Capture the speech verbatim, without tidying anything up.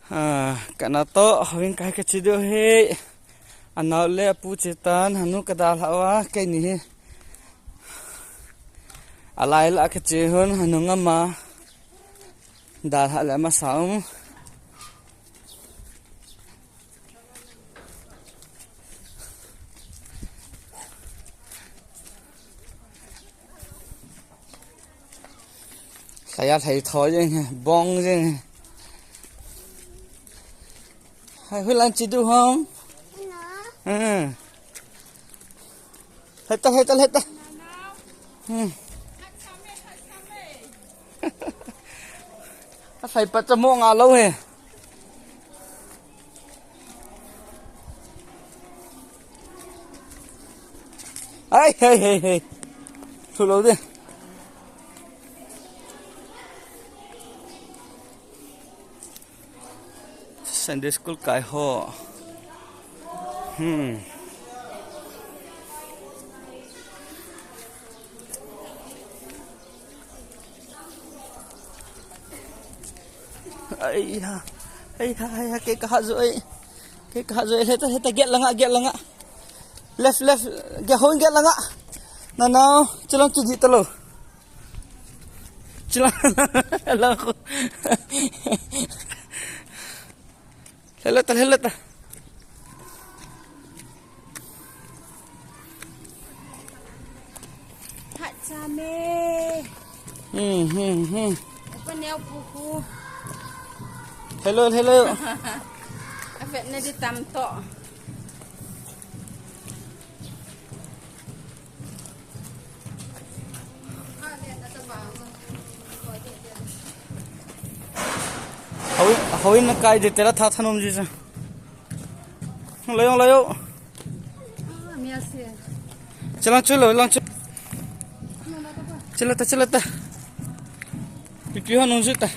Ah, kana toh, houin kai kache diu ahi. Anao le apu che tan, hanu kadalhah uva, keini hi. Alai lah kache hon, hanu ngam a. Dalhah le masa um. Lhai a lhai tho jeng, bong jeng. Hai, hoilang che diu ham? Hmm. Lhai ta, lhai ta, lhai ta. Hmm. Alhai pa cha mo nga lou he. Ai, hei, hei, hei. Thu lou de. Sunday school kai ho. Hmm. Ai ha. Ai ha, ai ha, kei kahat jo ai. Kei kahat jo ai. Lhai ta, lhai ta, gate langa, gate langa. Left, left, gate hon gate langa. Nanao, chilang chu di talou. Chilang, lang khu. Lhai le ta, lhai le ta. Hat cha me. Hmm, hmm, hmm. Apa neo pu khu. Hello, hello. Avet na di tam to. Houin, houin na kai di tela tha thanom ji cha. Lai jong, lai jong. Chilang chu lou, lang chu. Chila ta, chila ta. Pipi ho nung ju ta.